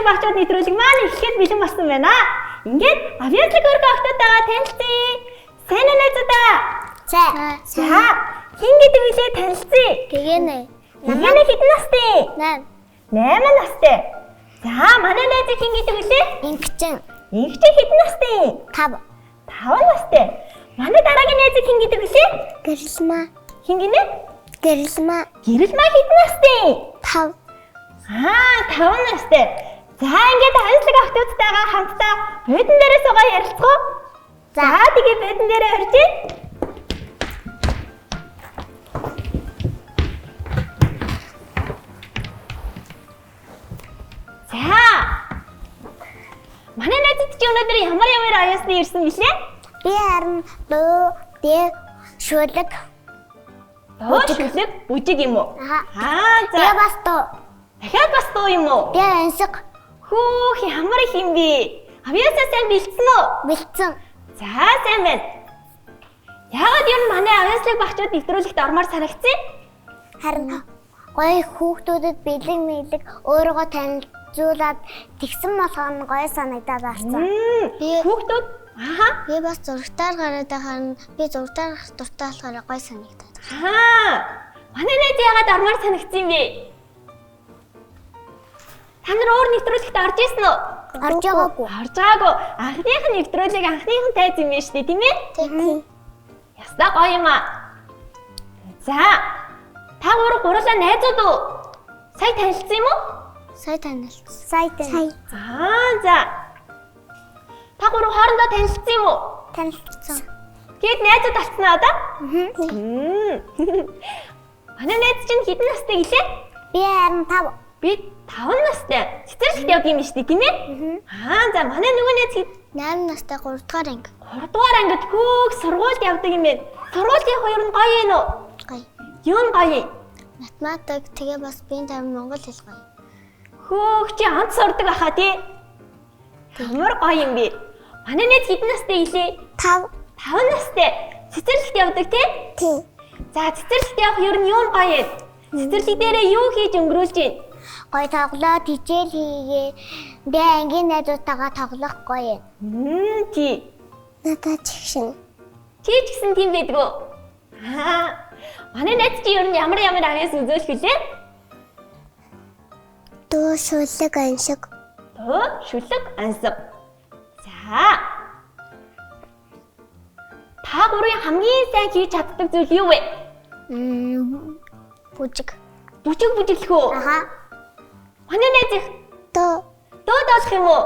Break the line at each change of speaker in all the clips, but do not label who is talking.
авьяаслаг багчууд нэвтрүүлэг маань эхлэхэд бэлэн болсон байна. Ингээд авьяаслаг өргөн охтуудтайгаа танилцъя. Сайн уу найзуудаа?
За.
За, хэн гэдэг билээ танилцъя.
Гэгэнэ.
Гэгэнэ хэдэн настай?
8.
8 настай. За, манай найз хэн гэдэг билээ?
Ингэчин.
Ингэчин хэдэн настай?
5.
5 настай. Манай дараагийн найз хэн гэдэг билээ?
Гэрэлмаа.
Хэн гинэ?
Гэрэлмаа.
Гэрэлмаа хэдэн настай?
5.
Аа, 5 настай. За, ингээд авьяаслаг охтуудтайгаа хамтдаа буудан дээрээ суугаа ярилцах уу? За, тэгээ буудан дээрээ орж ийн. За. Манай найзууд чи өнөөдөр ямар ямар авьяасны ирсэн билээ?
Би харин дуу, дэ, шүлэг.
Дуу, шүлэг, бүжиг юм уу?
Аха.
Аа,
Би
за.
бас дуу.
Дахиад бас дуу юм уу?
Би ансаг
Хөөх, ямар их юм бэ? Авьяасаа сайн бэлдсэн үү?
бэлдсэн.
За, сайн байна. Яагаад ер нь манай авьяаслаг багчууд нэвтрүүлэгт ормоор санагдсан?
Харин гоё хүүхдүүдэд бэлэг мэлэг өөрийгөө танилцуулаад тэгсэн болохоор нь гоё санагдаад орсон.
Хүүхдүүд аха.
Би бас зурагтаар гараад байхаар нь би зурагтаар гарах дуртай болохоор гоё санагдаад.
Аа. Манай найз яагаад ормоор санагдсан юм бэ? Та нар өөр нэвтрүүлэгт орж ирсэн үү?
Орж байгаагүй.
Орж байгаагүй. Анхных нь нэвтрүүлэг анхных нь тайз юм байна шүү дээ, тийм ээ?
Тийм.
Ястай гоё юм аа. За. Та гурав гурлаа найзууд уу? Сая танилцсан юм уу?
Сая танилцсан. Сая танилцсан.
Аа, за. Та гурав хоорондоо танилцсан юм уу?
Танилцсан.
Тэгэд найзууд болцсон аа одоо?
Аа.
Манай найз чинь хэдэн настай гэлээ?
Би харин 5.
Би 5 настай. Цэцэрлэгт явдаг юм шүү дээ, тийм ээ? Аа, за манай нөгөө найз хэд
8 настай 3 дугаар анги.
3 дугаар ангид хөөх сургуульд явдаг юм байна. Сургуульд явах ер нь гоё юм уу?
Гоё.
Юу нь гоё юм?
Математик тэгээ бас биеийн тавин монгол хэл гоё.
Хөөх чи онц сурдаг баха тий? Ямар гоё юм бэ? Манай найз хэдэн настай гэлээ?
5.
5 настай. Цэцэрлэгт явдаг тий?
Тийм.
За цэцэрлэгт явах ер нь юу нь гоё юм? Цэцэрлэг дээрээ юу хийж өнгөрүүлж байна?
Гоё тоглоод хичээл хийгээ. Би ангийн найзуудтайгаа тоглох гоё юм.
Тий.
Надад чигшин.
Чи ч гэсэн тийм байдгүй. Аа. Манай найз чи ер нь ямар ямар авьяас үзүүлэх вүлээ?
Дуу шүлэг аншиг.
Дуу, шүлэг, ансаг. За. Та гурвын хамгийн сайн хийж чаддаг зүйл юу вэ?
Бүжиг.
Бүжиг бүжиглэх үү?
Аха.
Манай найз их
Дуу.
дуу дуулах юм уу?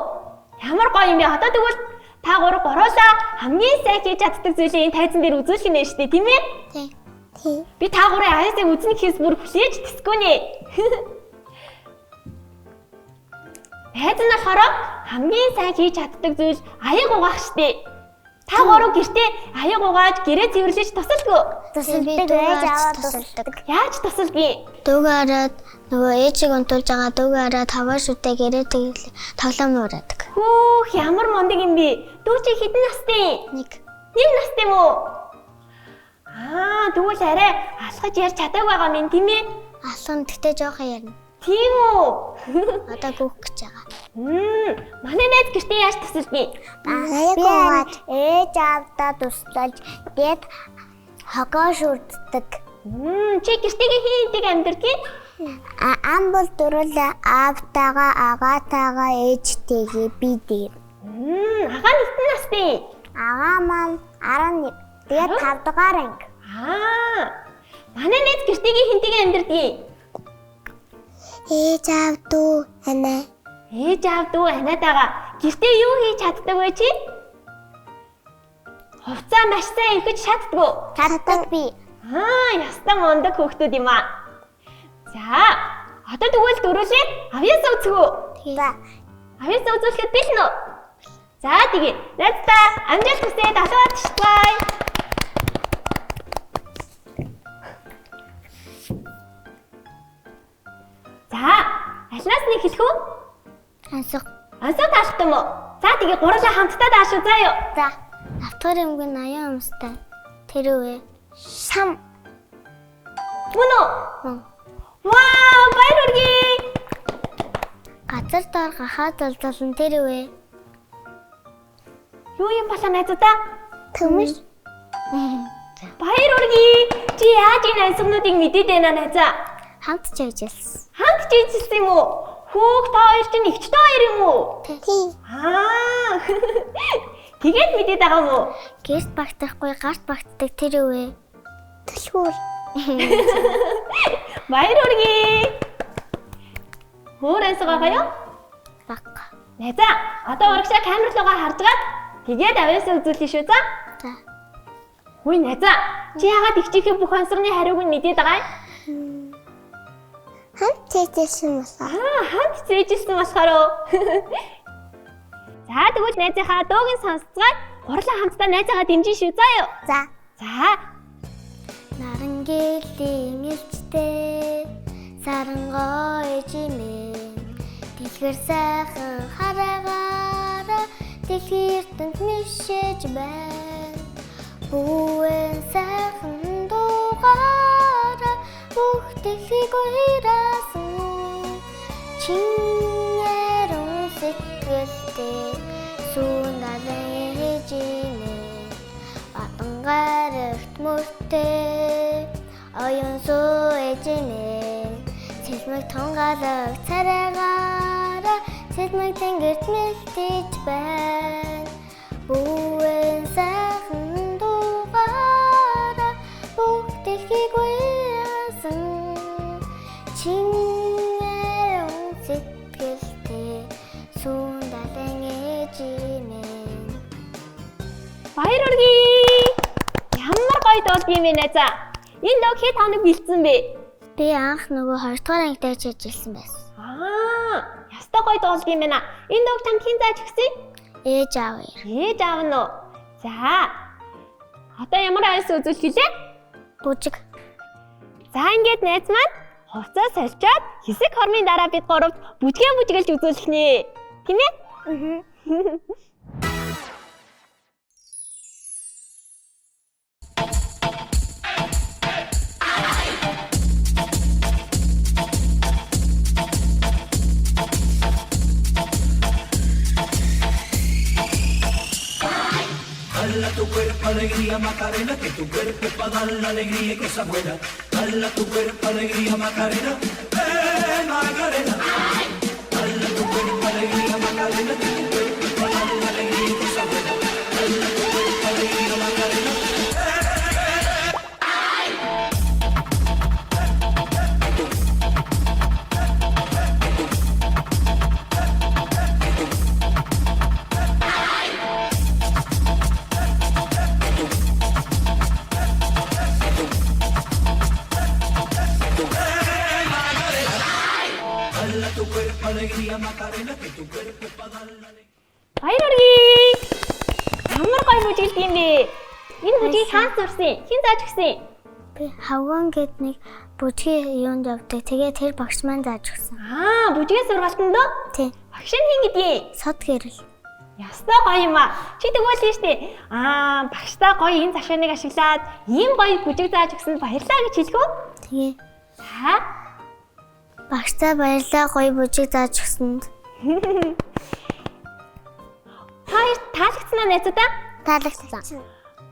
Ямар гоё юм бэ? Одоо тэгвэл та гурав гуруулаа хамгийн сайн хийж чаддаг зүйлээ энэ тайзан дээр үзүүлэх нь шүү дээ, тийм ээ?
Тийм. Тийм.
Би та гурын авьяасыг үзнэ гэхээс бүр хүлээж тэсгүй нэ. Найз нь болохоор хамгийн сайн хийж чаддаг зүйл аяг угаах штэ. Та гурав гэртээ аяг угааж гэрээ цэвэрлэж тусалдгүй.
Тусалдаг ээж аваа тусалдаг.
Яаж тусалдгийг?
Дүүгээ хараад нөгөө ээжийг унтуулж байгаа дүүгээ хараад хаваа шүтээ гэрээ тэгэл тоглоом уураадаг.
Хөөх ямар мундаг юм бэ? Дүү чи хэдэн настай?
Нэг.
Нэг настай юм уу? Аа, тэгвэл арай алхаж ярьж чадаагүй байгаа юм тийм ээ?
Алхан тэгтээ жоохон ярина.
Тийм үү?
Одоо гүөх гэж байгаа.
Манай найз гэртээ яаж тусалдгийг?
Би харин ээж аавдаа туслаж тэгээд хогоо шүрддэг.
Чи гэртээгээ хин хинтэйг амьдэрдэг?
Ам бол дөрвөл аавтайгаа, агаатайгаа, ээжтэйгээ би дээр.
Агаа нь хэдэн настай?
Агаа маань 11. Тэгээд 5 дугаар анги.
Аа. Манай найз гэртээгээ хинтэйгээ амьдэрдэг?
Ээж аав дүү анаа.
Ээж аав дүү анаатайгаа гэртээ юу хийж чаддаг вэ чи? Хувцаа маш сайн эвхэж чаддгүй.
Чаддаг би.
Аа, ястаа мундаг хүүхдүүд юм аа. За, одоо тэгвэл дөрүлээ авьяас үзэх үү?
За.
Авьяас үзүүлэхэд бэлэн үү? За, тэгээ. Найздаа амжилт хүсье. Далуу атштай. За, алинаас нь эхлэх үү?
Ансаг.
Ансаг таалт юм уу? За, тэгээ гурлаа хамтдаа даашуу заа юу?
За. Автор өнгө 80 өмстэй. Тэр үе. Шам.
Мөн үү?
Мөн.
Вау, баяр хүргэе.
Газар доор гахаа золзолн тэр үе.
Юу юм болоо найзуудаа?
Төмөр.
Баяр хүргэе. Чи яаж энэ ансгнуудыг мэдээд байна найзаа?
Хамт чийжилсэн.
Хамт чийжилсэн юм уу? Хүүх та хоёр чинь эгчтэй хоёр юм уу?
Тийм.
Аа. Тэгээд мэдээд байгаа юм уу?
Гэрт багтахгүй гарт багтдаг тэр үе. Түлхүүр.
Баяр хүргэе. Өөр ансга байгаа юу?
Баг.
Найзаа, одоо урагшаа камер руугаа харж гаад тэгээд авьяасаа үзүүлнэ шүү за.
За.
Хүй найзаа, чи яагаад эгчийнхээ бүх ансганы хариуг нь мэдээд байгаа юм?
Хамт чийжилсэн болоо.
Аа, хамт зээжилсэн болохоор уу. За, тэгвэл найзынхаа дууг нь сонсцгаад гурлаа хамтдаа найзаагаа дэмжин шүү заа юу.
За.
За,
Наран гэлийн элчтэй сарангой жимэн дэлгэр сайхан хараагаараа дэлхийн ертөнд мишэж байна. Бүвэн сайхан дуугаараа бүх дэлхийг уйраасан. Чинээрэн сэтгэлтэй сүүн далайн ээжимэн Батан гарагт мөртэй оюун суу ээжимэн Цэлмэг тунгалаг царайгаараа цэлмэг тэнгэрт мэлтэж байна. Бүвэн сайхан дуугаараа бүх дэлхийг уяасан. Чинээрэн сэтгэлтэй сүүн далайн ээжимэн.
Баяр хүргэе. Ямар гоё дуулдаг юм бэ найзаа. Энэ дууг хэд хоног бэлдсэн бэ?
Би анх нөгөө 2 дугаар ангид чийжилсэн байсан.
Аа, ястай гоё дуулдаг юм байна. Энэ дууг чамд хэн зааж өгсөн?
Ээж аав хоёр.
Ээж аав нь уу? За. Одоо ямар авьяас үзүүлэх гэлээ?
Бүжиг.
За ингээд найз маань хувцас сольчоод хэсэг хормын дараа бид гуравт бүжгээ бүжгэлж үзүүлэх нэ. Тийм ээ?
Аа.
Dala tu cuerpo alegría Macarena, que tu cuerpo es para dar la alegría y cosas buenas. Dala tu cuerpo alegría Macarena, Macarena. Dala tu cuerpo alegría Macarena, que tu cuerpo es para dar la alegría y cosas buenas. Dala tu cuerpo alegría Macarena. Dala tu cuerpo alegría Macarena, que tu cuerpo es para dar la alegría.
Баяр хүргэе. Ямар гоё бүжгэлдэг юм бэ? Энэ бүжгийг хаан сурсан? Хэн зааж өгсөн?
Би хавган гэд нэг бүжгийн юунд явдаг. Тэгээ тэр багш маань зааж өгсөн.
Аа, бүжгийн сургалтанд уу?
Тий.
Багш нь хэн гэдгийг?
Сод гэрэл.
Ястай гоё юм аа. Чи тэгвэл тийм штэ. Аа, багштай гоё энэ завшааныг ашиглаад ийм гоё бүжиг зааж өгсөнд баярлалаа гэж хэлэх үү?
Тэгээ
За.
багштай баярлалаа гоё бүжиг зааж өгсөнд.
Та хоёр таалагдсан аа найзуудаа?
Таалагдсан.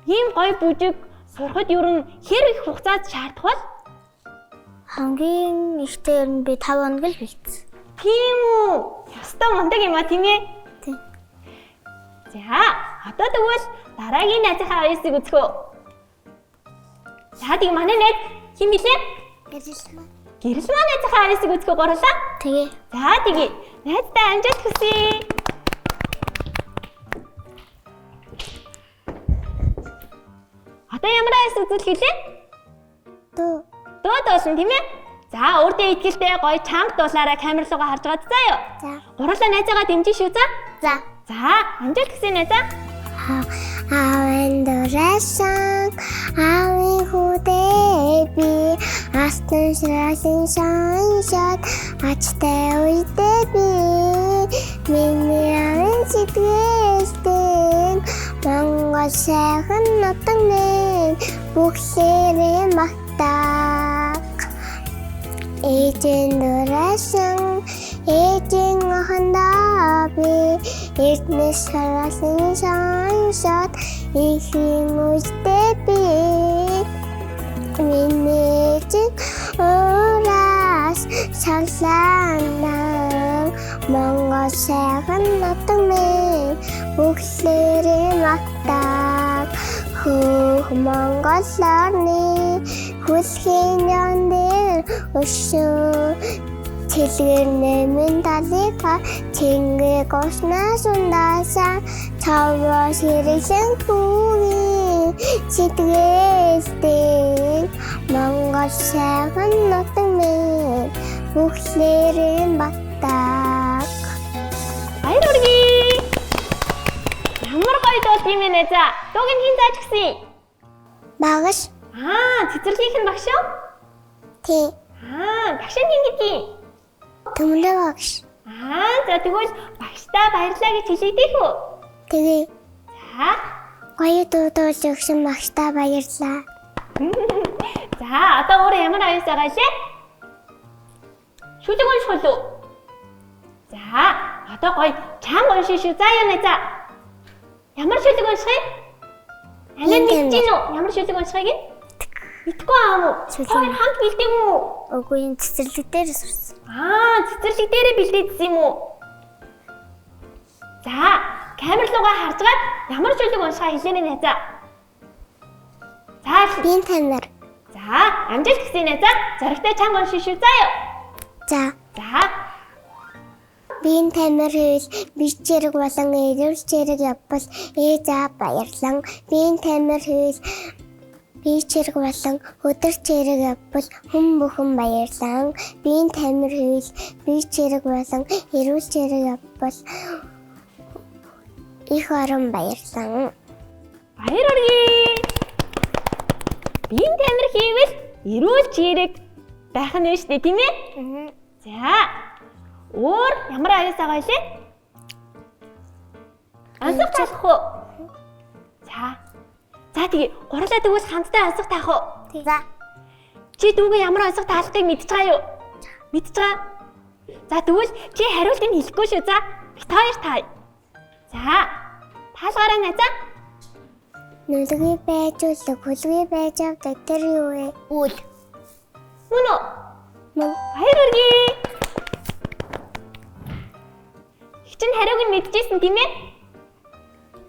Ийм гоё бүжиг сурахад ер нь хэр их хугацаа шаардах вэ?
Хамгийн ихтэй ер нь би 5 хоног л бэлдсэн.
Тийм үү? Ястай мундаг юм а тийм ээ?
Тий.
За, одоо тэгвэл дараагийн найзынхаа оюусыг үзэх үү? За, тэг манай найз хэн билээ?
Гэрэл маань.
Гэрэл маань найзынхаа оюусыг үзэх үү гурлаа?
Тэгээ.
За, тэгье. Найздаа амжилт хүсье. Одоо ямар оюус үзүүлэх гэлээ?
Дүү.
Дуу дуулна тийм ээ? За, өөртөө итгэлтэй гоё чанга дуулаараа камер руугаа харж байгаад заа юу?
За.
Гурлаа найзаагаа дэмжин шүү за.
За.
За, амжилт хүсье найзаа.
Аавын дурасан аавын хүүдээ би астан шрасын шаншат ачтай үедээ би миний аавын сэтгэлтэй Монгол сайхан нутаг минь бүхлээрээ магтаах. Ээжийн дурасан Ээжийн охиндоо би эрдэнэс шараалын сонсоод ихийн үстэй би миний ээжийн ураас шалаанан Монгол сайхан нутаг минь бүхлээрээ магтааг хөөх Монгол орны хүлхийн ян дээр өшөө Цэлгэр нэмэн талынхаа Чингэг уснаас ундаасан цаваас хэрэглэн хүүгийн сэтгэлдэн Монгол сайхан нутаг минь бүхлээрээ баттаг.
Баяр хүргэе. Ямар гоё дуулт юм бэ найзаа. Дууг нь хэн зааж өгсөн юм?
Багш.
Аа, цэцэрлэгийнх нь багш юу?
Тий.
Аа, багш нь хэн гэдгийг?
Төмөлөө багш.
Аа, за тэгвэл багшдаа баярлалаа гэж хэлээ дэх үү?
Тэгээ.
За.
Гоё дуу дуулж өгсөн багшдаа баярлалаа.
За, одоо өөр ямар аюус байгаа лээ? Шүлэг унших уу? За, одоо гоё чанга уншин шүү. За яа найзаа. Ямар шүлэг унших юм? Алин мэдэж гин үү? Ямар шүлэг уншихыг нь? Мэдгүй аа мó. Хоёр хамт бэлдээг юм уу?
Үгүй, энэ цэцэрлэг дээр сурсан.
Аа, цэцэрлэг дээрээ бэлдээдсэн юм уу? За, камер руугаа харж гаад ямар шүлэг уншихаа хэлээнэ найзаа. За,
би танаар.
За, амжилт гэсэн найзаа. Зоригтой чанга уншин шүү. За юу.
За.
За.
Биеийн тамир хийвэл бие чирэг болон эрүүл чирэг явбал ээ за баярлан. Биеийн тамир хийвэл бие чирэг болон өдөр чирэг явбал хүн бүхэн баярлан. Биеийн тамир хийвэл бие чирэг болон эрүүл чирэг явбал их орон баярлан.
Баяр хүргэе. Биеийн тамир хийвэл эрүүл чирэг байх нь шүү дээ, тийм ээ? За. Өөр ямар аюус байгаа вэ? Ансах таах уу? За. За тэгээ гурлаа тэгвэл хамтдаа ансах таах уу?
За.
Чи дүүгээ ямар ансах таалахыг мэдж байгаа юу? Мэдж байгаа. За тэгвэл чи хариултыг хэлэхгүй шүү. За. Бит хоёр таа. За. Таалгаараа найзаа.
Нүлгүй байж үлэг, хүлгүй байж авдаг тэр юу вэ? Үл.
Мөн үү?
Мөн.
Баяр хүргэе. Чин хариуг нь мэдчихсэн тийм ээ?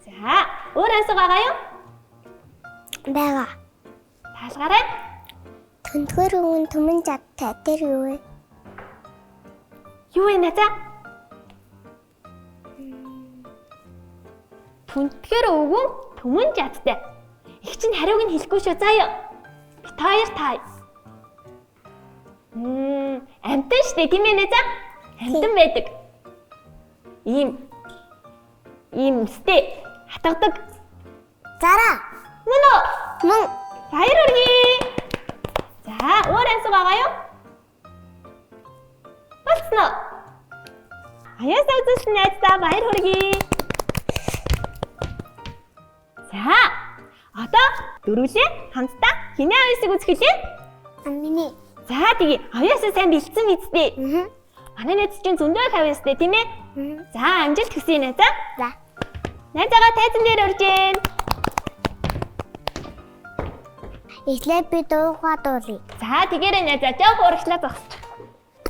За, өөр ансаг байгаа юу?
Байгаа.
Таалгаарай.
Түндгэр өвөн түмэн жадтай тэр юу вэ?
Юу вэ найзаа? Түндгэр өвгөн түмэн жадтай. Их чин хариуг нь хэлэхгүй шүү заа юу. Бит хоёр таа. Амтан штэ тийм ээ найзаа? Амтан байдаг. Ийм сте хатгадаг.
Зараа.
Мөн үү?
Мөн.
Баяр хүргэе. За, өөр ансаг байгаа юу? Болцсон уу? Аяас үзүүлсэн найздаа баяр хүргэе. За, одоо дөрвөлээ хамтдаа хинээ аясыг үзэх гэлээ?
Миний.
За, тэгээ аяасаа сайн бэлдсэн биз дээ. Манай найз чинь зөндөө их авьяастай тийм ээ? За, амжилт хүсье найзаа.
За.
Найзаагаа тайзан дээр урьж гин.
Эхлээд би дуугаа дуулъя.
За, тэгээрэй найзаа, жоох урагшлаа зогсож.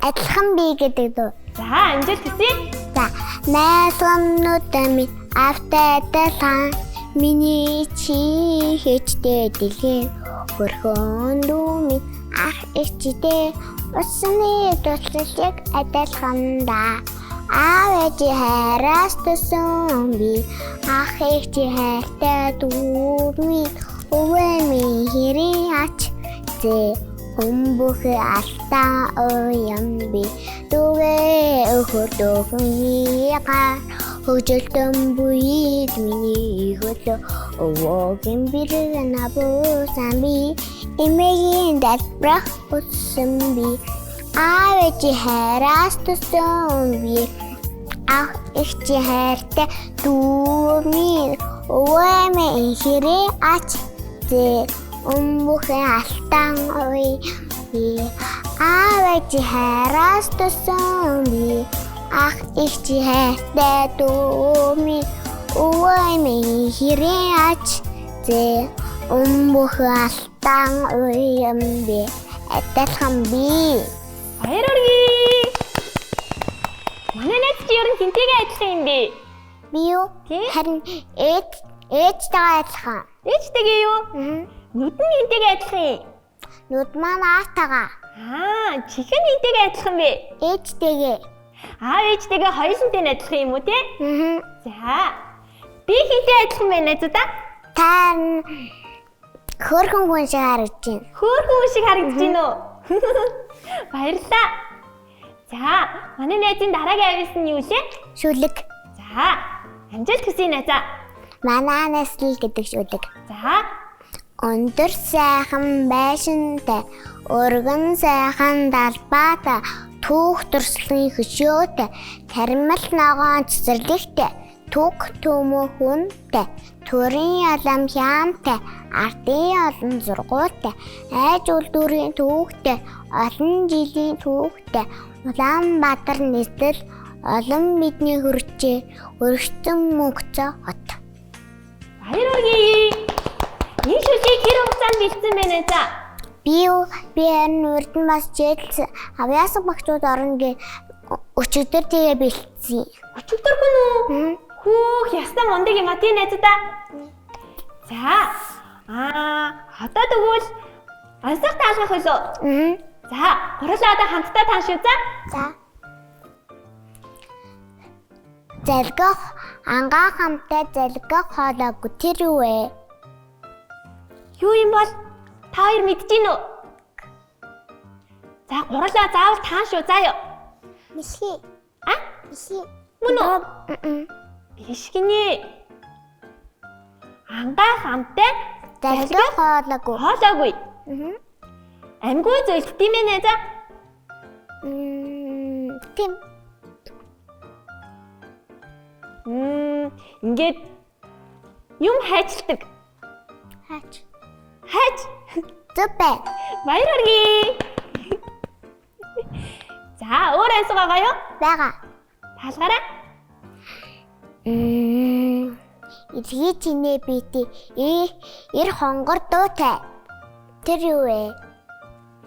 Адилхан би гэдэг дуу.
За, амжилт хүсье.
За, найзгамнууд минь автай адилхан миний чи хэчтэй дэлхээ хөрхөн дүү минь ах ичтэй усны туслалыг адилхан да. Аав ээжийн хайраас төсөн би ах ээжийн хайртай дүү минь өвөө минь хэрийн ач зэ өмбөхө алтан уян би дүүгээ өхөр дөхөний гар хөгжилтөн буйд миний хөлөө өвөөгийн бэрэг набуусан би эмээгийн дэлбэрэх өссөн би аав ээжийн хайраас төсөн би ах ээжийн хайртай дүү минь өвөө минь хэрэг ач зэ өмбөхөн алтан уй би Аав ээж хайраас тусан би ах их чи хайртай дүүми өвөө минь хэрэн ач зэ өмбөх алтан уян би адилхан би.
Баяр хүргэе. Манай найз чи ер нь хинтэйгээ адилхан юм бэ?
Би юу?
Тийм.
Харин ээж ээжтэйгээ адилхан.
Ээжтэйгээ юу?
Аа.
Нүд нь хинтэйгээ адилхан юм.
Нүд маань аатайгаа.
Аа, чихэн хинтэйгээ адилхан бэ?
Ээжтэйгээ.
Аав ээжтэйгээ хоёулантай нь адилхан юм уу те?
Аа.
За. Би хинтэй адилхан байна найзуудаа?
Та хөөрхөн хүн шиг харагдаж байна.
Хөөрхөн хүн шиг харагдаж байна уу? Баярлалаа. За, манай найзын дараагийн авиас нь юу лээ?
Шүлэг.
За, амжилт хүсье найзаа.
Манай наслал гэдэг шүлэг.
За,
Өндөр сайхан байшинтай, өргөн сайхан далбаатай, түүх туршлын хөшөөтэй, таримал ногоон цэцэрлэгтэй, түг төмөө хүнтэй, төрийн ялам хямтай, ардын олон зургуутай, айж үйлдвэрийн түүхтэй, олон жилийн түүхтэй, Улаанбаатар нийслэл олон бидний хөрчээ, өргөцөн мөнгөцөө хот.
Баяр хүргэе. Энэ шүлгийг хэр хугацаанд бэлдсэн бэ найзаа?
Би юу би харин урд нь бас жийлсэн. Авьяасаг багчууд орно гэ өчигдөр тэгээ бэлдсэн.
Өчигдөр гүн үү? Хөөх, ястаа мундаг юм а тий найзуудаа. За. Аа, одоо тэгвэл ансах таалгах байлоо.
Аа.
За, гурлаа одоо хамтдаа тааш үзье.
За. Залгах ангаа хамтаа залгах хоолойгүй тэр юу вэ?
Юу юм бол та хоёр мэдэж гин үү? За, гурлаа заавал тааш үү заа юу?
Мэлхий.
А?
Мэлхий.
Мөн үү? Биш гинэ. Ангаа хамтаа
Залгах хоолойгүй.
хоолойгүй.
Аа.
Амьгүй зүйлт тийм ээ найзаа.
Тийм.
Ингээд юм хайчилдаг.
Хаач.
Хайч.
Зүг бай.
Баяр хүргэе. За, өөр ансаг байгаа юу?
Бага.
Таалгаарай.
Эргий чинээ бити э эр хонгор дуутай. Тэр юу вэ?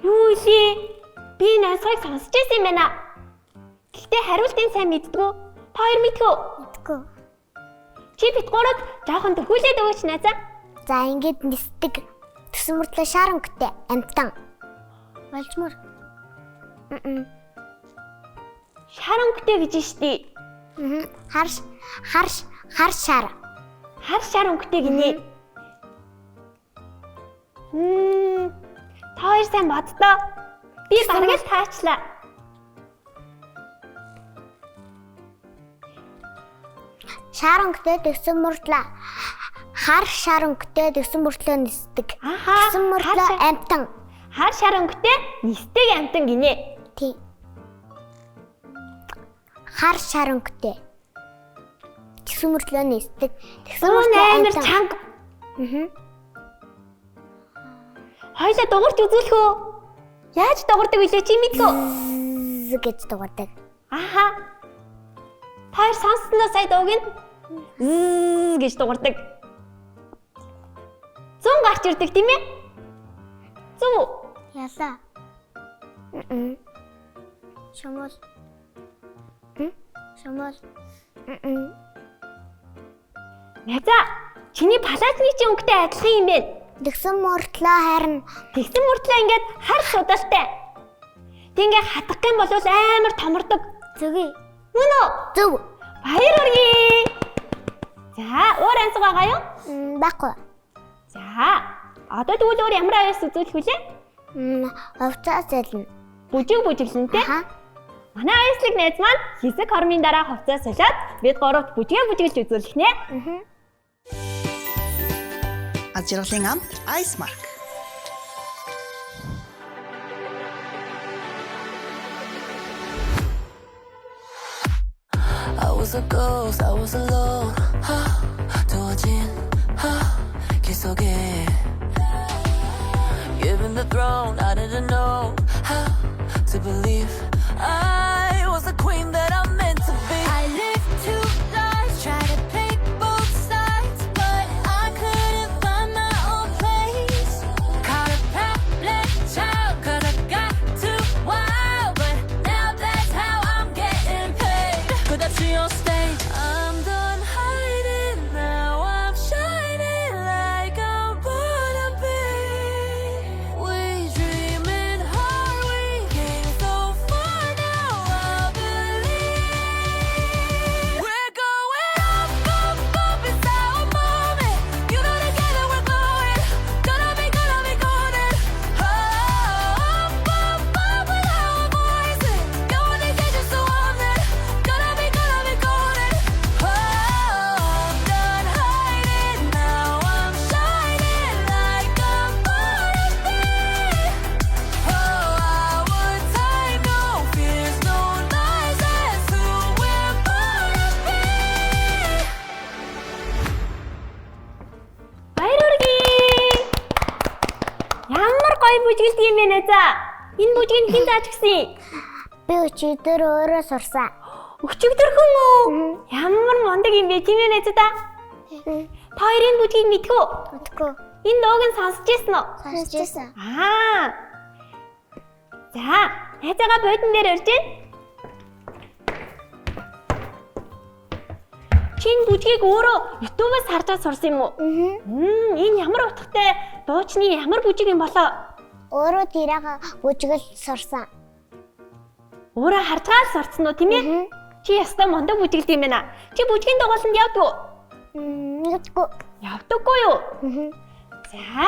Юу илээ? Би энэ ансгыг сонсч байсан юм байна. Гэхдээ хариултыг сайн мэддэггүй. Та хоёр мэдхүү?
Мэдгүй.
Чи бит гурав жоохон төхүүлээд өгөөч найзаа.
За ингээд нисдэг. Төсөн мөртлөө шар өнгөтэй амтан. Болжмор.
Шар өнгөтэй гэж штий.
Хар хар хар шар.
Хар шар өнгөтэй гинэ. Та хоёр сайн боддоо. Би бараг л таачлаа.
Шар өнгөтэй төсөн мөртлөө хар шар өнгөтэй төсөн мөртлөө нисдэг.
Аха.
Төсөн мөртлөө амтан.
Хар шар өнгөтэй нисдэг амтан гинэ.
Тий. Хар шар өнгөтэй. Тэгсэн мөртлөө нисдэг. Тэгсэн мөртлөө
амар чанга. Хоёлаа дугуйрч үзүүлэх үү? Яаж дугуйрдаг вүлээ чи мэдгүй?
Гэж дугуйрдаг.
Аха. Та хоёр сонссноо сая дууг нь гэж дугуйрдаг. 100 гарч ирдэг тийм ээ? Зөв үү?
Ялаа. Шумул. Шумул.
Найзаа, чиний палаажны чи өнгөтэй адилхан юм байна.
Тэгсэн мөртлөө харин
Тэгсэн мөртлөө ингээд хар шудалтай. Тэг ингээд хатах юм бол амар томордог.
зүгий.
Мөн үү?
Зөв.
Баяр хүргэе. За, өөр ансаг байгаа юу?
Байхгүй.
За, одоо тэгвэл өөр ямар авьяас үзүүлэх вүлээ?
Хувцас солино.
Бүжиг бүжиглэнтэй.
Аха.
Манай аяслаг найз маань хэсэг хормын дараа хувцас солиод бид гуравт бүжгээ бүжиглж үзүүлэх нэ.
Аз жаргалын амт Ice Mark.
I was a ghost, I was alone. 두어진 길 속에. Given the throne, I didn't know how believe I was the queen that I'm meant to be.
I lived two lives, tried to play both sides, but I couldn't find my own place. Caught a problem child, 'cause I got too wild, but now that's how I'm getting paid.
끝없이 on stage. I'm done hiding now. I'm shining like I'm born to be. We dreaming hard, we came so far now. I believe we're going up, up, up. It's our moment. You know together we're going. Gonna be, gonna be golden. Up, up, up with our voices. Going to get you so I'm there. Gonna be, gonna be golden. Oh, I'm done hiding now. I'm shining like I'm born to be. Oh, our time, no fears, no lies. That's who we're born to be.
Баяр хүргэе. Ямар гоё бүжгэлдэг юм бэ найзаа. Энэ бүжгийг хэн зааж өгсөн юм?
Би өчигдөр өөрөө сурсан.
Өчигдөрхөн үү? Ямар мундаг юм бэ тийм ээ найзуудаа? Та хоёр энэ бүжгийг мэдэх үү?
Мэдгүй.
Энэ дууг нь сонсч ирсэн үү?
Сонсч байсан.
Аа. За, найзаагаа буудан дээр урьж гин. Чи энэ бүжгийг өөрөө YouTube-аас харж сурсан юм уу?
Аа.
Энэ ямар утгатай дуучны ямар бүжиг юм болоо?
Өөрөө тэрийг бүжгэл сурсан.
Өөрөө харж байгаа л сурцсан уу тийм ээ? Чи ястаа мундаг бүжиглдэг юм байна. Чи бүжгийн дугууланд явдаг уу?
Мэдгүй.
Явдаггүй юу? За.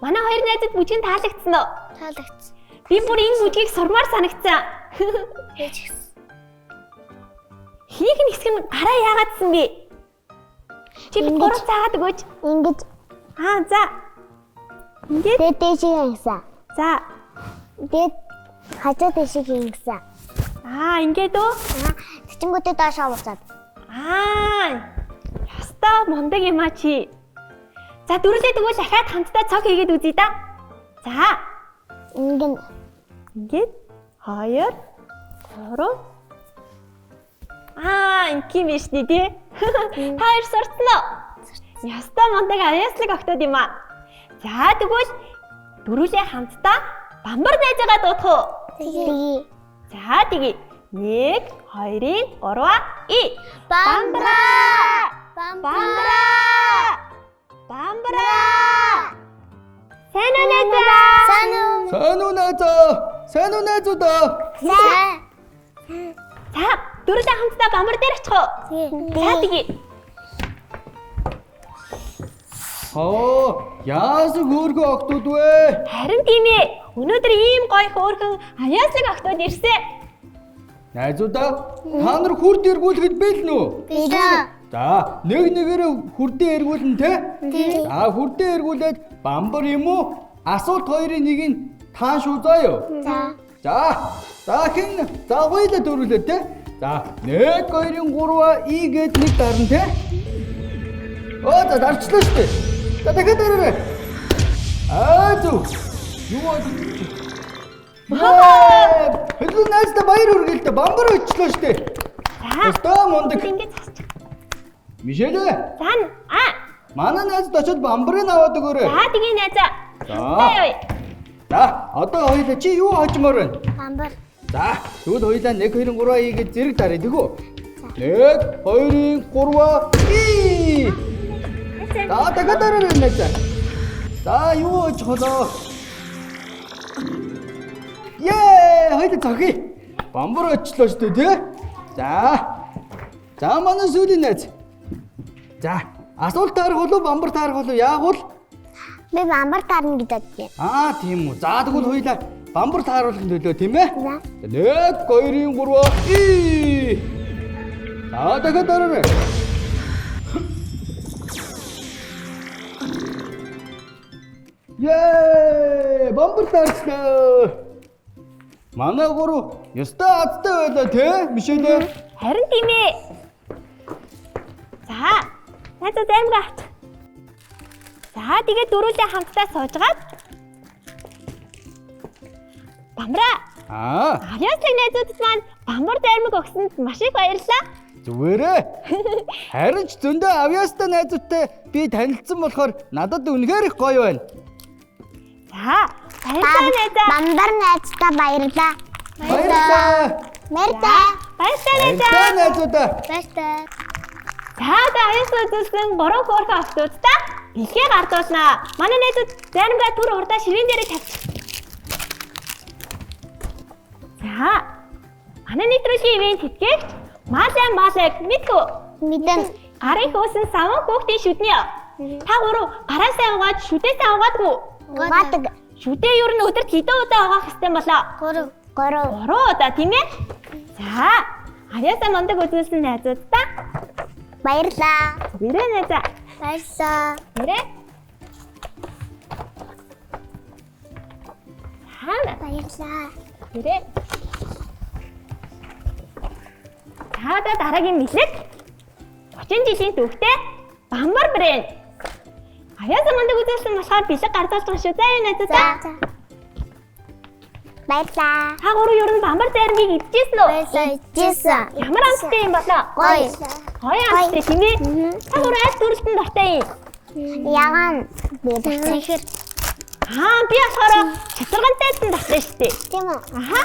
Манай хоёр найзад бүжгийн таалагдсан уу?
Таалагдсан.
Би бүр энэ бүжгийг сурмаар санагдсан.
Би ч гэсэн.
Хийх нь хэсэг нь гараа яагаадсан бэ? Чи бид
Ингэж.
гурав цаагаад өгөөч.
Ингэж
Аа за. Ингээд
дээд дээшээ ингэсэн.
за.
Дээд хажуу дээшээ ингэсэн.
Аа ингээд үү?
Аа, Тэчингүүтээ доошоо буцаад.
Аа. Ястаа мундаг юм а чи. За дөрүлээ тэгвэл дахиад хамтдаа цог хийгээд үзье да. За.
Ингэн
Ингээд 2 3. Аа, ингийн биш нэ тий. Та хоёр сурцсан уу? Ястаа мундаг аяаслаг огтод юм аа. За тэгвэл дөрүлээ хамтдаа бамбар найзаагаа дуудах уу?
тэгье.
За тэгье. 1 2 3 и.
Бамбра!
Бамбра! Бамбра! Сайн уу найзаа?
Сайн уу?
Сайн уу найзаа? Сайн уу найзуудаа?
Сайн.
За, дөрүлээ хамтдаа бамбар дээр очих уу? За тэгье.
Хоо, яасан хөөрхөн октод вэ?
Харин тийм ээ. Өнөөдөр ийм гоё хөөрхөн аяаслаг октод ирсэн.
Найзуудаа, та нар хүрд эргүүлэхэд бэлэн үү?
Бэлэн.
За, нэг нэгээрээ хүрдээ эргүүлнэ те?
Тийм.
За, хүрдээ эргүүлээд бамбар юм уу? Асуулт хоёрын нэг нь таан шүү заа юу?
За.
За, за хэн за хоёулаа дөрвөлээ те? За, 1 2 3 и гээд нэг дарна те? Оо, за дарчлаа шүү дээ. За дахиад дараарай. Аа зү. Юу болж Яа! Хэлэн найздаа баяр хүргэе л дээ. Бамбар өчлөө шүү дээ.
За.
Өстөө мундаг.
Ингээд засчих.
Мишель
За аа.
манай найзд очиод бамбарыг аваад өгөөрэй.
За тэгье найзаа.
За.
Хамтдаа явъя.
За, одоо хоёулаа чи юу хожмоор байна?
Бамбар.
За, тэгвэл хоёулаа 1 2 3 и гэж зэрэг даръя тэгүү. 1 2 3 и. За, дахиад дараарай найзаа. За, юу очих болоо? Ее, хоёулаа зохи. Бамбар очлоо шүү дээ, тий? За. За, манай сүүлийн найз. За, асуулт таарах болов бамбар таарах болов яах вэ?
Би бамбар таарна гэж бодсон.
Аа, тийм үү. За, тэгвэл хоёулаа бамбар тааруулахын төлөө тийм ээ?
За.
1 2 3 и. За, дахиад дараарай. Ее, бамбар таарчлаа. Манай гурав ёстой азтай байлаа тий, Мишель.
Харин тийм ээ. За. Найзаа займгаа авчих. За тэгээд дөрүлээ хамтдаа суужгаад. Бамбараа.
Аа,
Авьяаслаг найзуудад маань бамбар дайрмаг өгсөнд маш их баярлалаа.
зүгээрээ. Харин ч зөндөө авьяастай найзуудтай би танилцсан болохоор надад үнэхээр их гоё байна.
За, баярлалаа найзаа.
Бамбар найздаа баярлаа.
Баярлалаа.
Баярлалаа.
Баярлалаа найзаа.
Баярлалаа найзуудаа.
Баярлалаа.
За, одоо авьяас үзүүлсэн гурван хөөрхөн охтуудаа бэлгээ гардуулнаа. Манай найзууд заримгаа түр урдаа ширээн дээрээ тавьчих. За, манай нэвтрүүлгийн ивент тэтгэгч Малай Малайг мэдхүү.
Мэдэн.
Гарын хөөсөн саван хүүхдийн шүдний. Та гурав гараа сайн угааж шүдээ сайн угаадгүй.
Угаадаг.
Шүдээ ер нь өдөрт хэдэн удаа угаах ёстой болоо?
3. 3.
Гурван удаа тийм ээ? За, авьяасаа мундаг үзүүлсэн найзуудаа
Баярлалаа.
зүгээрээ найзаа.
Баярлалаа.
Нэрээ. За,
Баярлалаа.
нэрээ. За, одоо дараагийн бэлэг 30 жилийн түүхтэй Бамбар брэнд. Авьяасаа мундаг үзүүлсэн болохоор бэлэг гардуулж байгаа шүү. За, юу найзуудаа.
За. Баярлалаа.
Та гурав ер нь бамбар зайрмгийг идчихсэн үү?
Баярлалаа. Идчихсэн.
Ямар амттай юм болоо?
Гоё.
Гоё амттай тийм ээ? Та гурав аль төрөлтөнд дуртай юм?
Ягаан би дахир.
Аа, би болохоор чатаргантай дуртай шүү дээ.
Тийм үү?
Аха.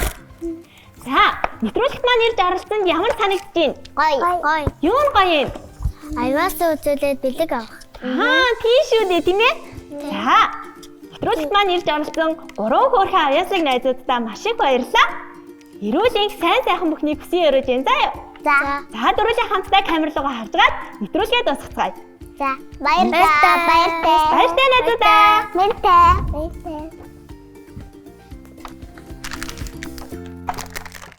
За, нэвтрүүлэгт маань ирж оролцсонд ямар санагдаж байна?
Гоё. Гоё.
Юу нь гоё юм?
Аюулсаа үзүүлээд бэлэг авах.
Аа, тийм шүү дээ, тийм ээ? За, нэвтрүүлэгт маань ирж оролцсон гурван хөөрхөн авьяаслаг найзууддаа маш их баярлалаа. Эрүүл энх сайн сайхан бүхнийг хүсэн өрөөж байна заа юу?
За.
За, дөрвөлээ хамтдаа камер руугаа харж гаад нэвтрүүлгээ дуусгацгаая.
За. Баярлалаа. Баяртай.
Баяртай найзуудаа.
Баяртай. Баяртай.